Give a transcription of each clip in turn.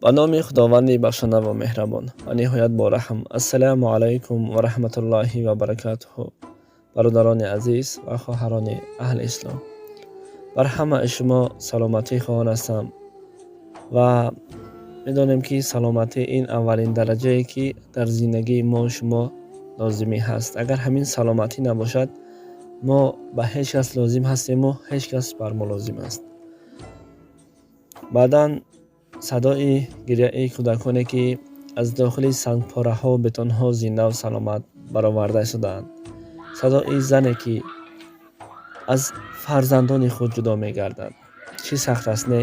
Ба номи Худованди бахшанда ва меҳрабон ва ниҳоят бораҳм. Ассалому алайкум ва раҳматуллоҳи ва баракатуҳу. Бародарони азиз ва хоҳарони аҳли ислом, бар ҳамаи шумо саломатӣ хоҳон ҳастам ва медонем, ки саломатӣ ин аввалин дараҷае, ки дар зиндагии мо шумо лозимӣ ҳаст. Агар ҳамин саломатӣ набошад, мо ба ҳеҷ кас лозим ҳастему ҳеҷ кас бар мо лозим аст. Баъдан садои гиряи кӯдаконе, ки аз дохили сангпораҳо, бетонҳо зиндаву саломат бароварда истодаанд, садои зане, ки аз фарзандони худ ҷудо мегардад, чӣ сахт аст, не?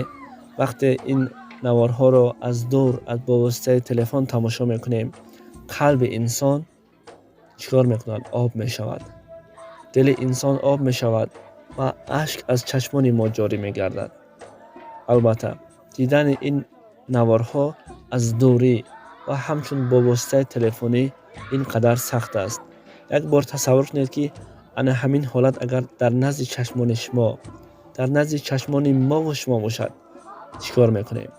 Вақте ин наворҳоро аз дур бо воситаи телефон тамошо мекунем, қалби инсон чӣ кор мекунад? Об мешавад, дили инсон об мешавад ва ашк аз чашмони мо ҷорӣ мегардад. Албатта, дидани ин наворҳо аз дурӣ ва ҳамчун бо воситаи телефонӣ ин қадар сахт аст. Як бор тасаввур кунед, ки ана ҳамин ҳолат агар дар назди чашмони шумо, дар назди чашмони мову шумо бошад, чӣ кор мекунем?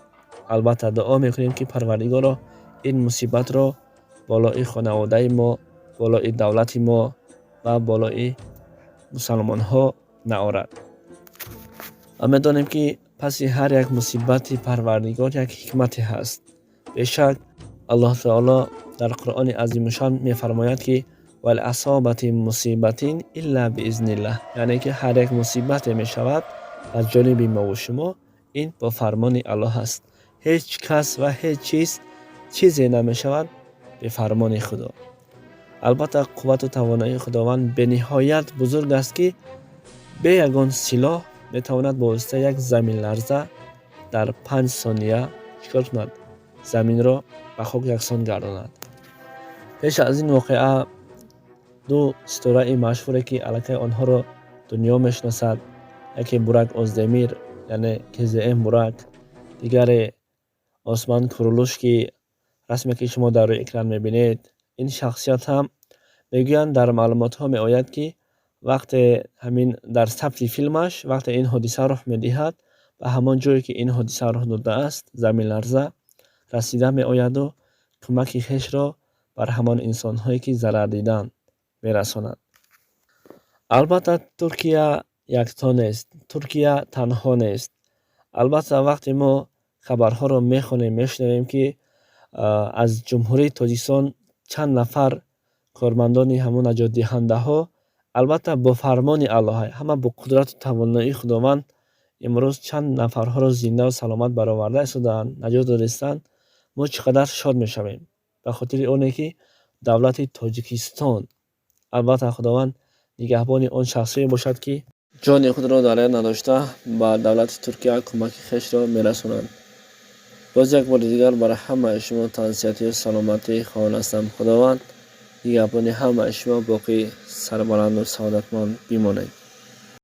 Албатта, дуо мекунем, ки Парвардигоро, ин мусибатро болои хонаводаи мо, болои давлати мо ва болои мусалмонҳо наорад. Ва медонем, ки паси ҳар як мусибати Парвардигор як ҳикмате ҳаст. Бешак, Аллоҳ таоло дар Қуръони азимушшаън мефармояд, ки вал асобати мусибатин илла биизниллаҳ, яъне ки ҳар як мусибате мешавад аз ҷониби мову шумо, ин бо фармони Аллоҳ аст. Ҳеҷ кас ва ҳеҷ чиз чизе намешавад бефармони Худо. Албатта, қуввату тавоноии Худованд бениҳоят бузург аст, ки бе ягон силоҳ метавонад бо воситаи як заминларза дар 5 сония чӣ кор кунад? Заминро ба хок яксон гардонад. Пеш аз ин воқеа ду ситораи машҳуре, ки аллакай онҳоро дунё мешиносад, яке Бурак Оздемир, яъне КЗМ Бурак, дигаре Осман Курулуш, ки расме ки шумо дар рӯи экран мебинед, ин шахсият ҳам мегӯянд, дар маълумотҳо меояд, ки вақте ҳамин дар сабти филмаш, вақте ин ҳодиса рух медиҳад, ба ҳамон ҷое, ки ин ҳодиса рух додааст, заминларза, расида меояду кӯмаки хешро бар ҳамон инсонҳое, ки зарар диданд, мерасонад. Албатта, Туркия якто нест, Туркия танҳо нест. Албатта, вақте мо хабарҳоро мехонем, мешунавем, ки аз Ҷумҳурии Тоҷикистон чанд нафар кормандони ҳамон наҷотдиҳандаҳо, албатта, бо фармони Аллоҳ, ҳама бо қудрату тавоноии Худованд, имрӯз чанд нафарҳоро зиндаву саломат бароварда истодаанд, наҷот додистанд, мо чӣ қадар шод мешавем ба хотири оне, ки давлати Тоҷикистон. Албатта, Худованд нигаҳбони он шахсое бошад, ки ҷони худро дар ёд надошта, ба давлати Туркия кӯмаки хешро мерасонанд. Боз як бори дигар бар ҳамаи шумо тансиҳатию саломатӣ хоҳон ҳастам. Худованд нигаҳбони ҳамаи шумо, боқӣ сарбаланду саодатманд бимонед.